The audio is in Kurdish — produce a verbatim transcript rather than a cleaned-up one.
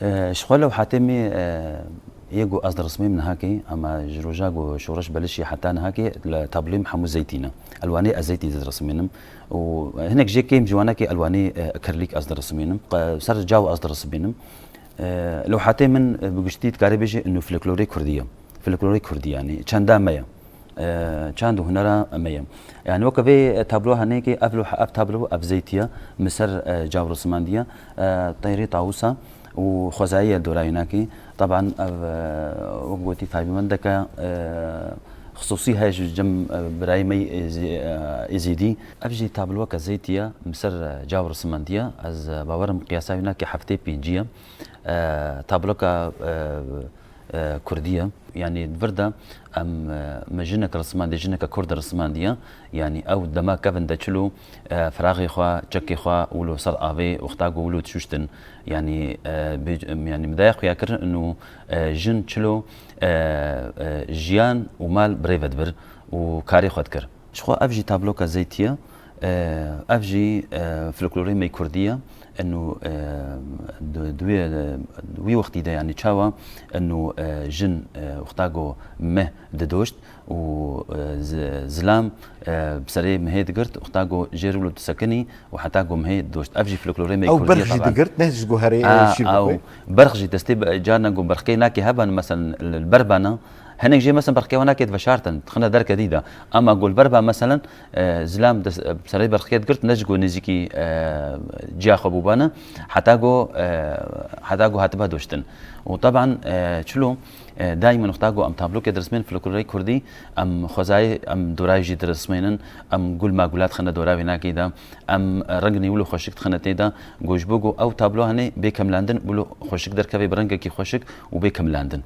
E, ji xwe lewhatê me, e, yê ku ez dirismêm nihakê, ama ji roja ku şoreş belişî heta nihakê li tabloyê min hemû zeytî ne. Elwanê ez zeytî dirismênim. Û hinek jê kêm ji wanekê elwanê, e, kirlîk ez dirismênim. Qe-, ser caw ez dirismênim. E, lewhatê min, e, bi giştî dikarê bêjê inu folklorê kurdî ye. Folklorê kurdî yanî çenda me ye. E, çand û hunera me ye. Yani weke vê tablo henekê, ev lewha, ev tablo, ev zeytiye, mi ser, e, caw risimandiye, e, Teyrê Tawusa û xwezayî ye dorayînakî. Taban ev, e, wek gotî taybemendeke, e, xisûsî heye ji cem, e, birayê me yê Êzî-, e, Êzîdî. Ev jî tabloke zeytiye, mi ser, e, caw risimandiye. Ez, e, bawerim qiyasa wînakî heftê pêncî ye. E, tabloka, e, e, kurdî ye. Yanî di vir de em, e, me jinek risimandî, jineke kurd risimandiye. Yanî ew dema kevin de çilo, e, firaxê xwe, çekê xwe wilo ser avê, wexta ku wilo dişuştin. Yanî, e, bi-, em, yanî min daye xuya kirin û, e, jin çilo, e, e, jiyan û mal bi rê ve dibir û karê xwe dikir. Ji xwe ev jî tabloka zeytî ye. E, ev jî, e, folklorê me kurdî ye. Eno, e, di, di wê, di wî wextî de, yanî çawa eno, e, jin, e, wexta ku meh didoşt û, e, zi-, zilam, e, bi serê mehê digirt, wexta ku jê re wilo disekinî û heta ku mehê didoşt. Ev jî folklorê me Ew kurdî ye berx jî taban. digirt, ne ji guherê A, şîr ew bixwe. Berx jî destê be-, carna ku berxkê nakê heban, meselen, li, li ber bana, Hinek jê, mesela, berxkê wan nakê diveşartin, dixine derke dî de. Ama ku li ber ba, meselen, e, zilam des-, e, serê berxkê digirt, ne ji ku nêzîkî, e, ciya xwe bûbane, heta ku, e, heta ku hatibe doştin. Û taban, e, çilo, e, daîmen wexta ku em tablokê dirismên folklorê kurdî, em xwezayê, em dorayê jî dirismênin, em gul ma gula dixine dora wê nakê de, em rengê wilo xweşik dixine tê de, ku ji bo ku ew tablo hene bê kemlandin, wilo xweşik derkeve bi rengekî xweşik û bê kemlandin.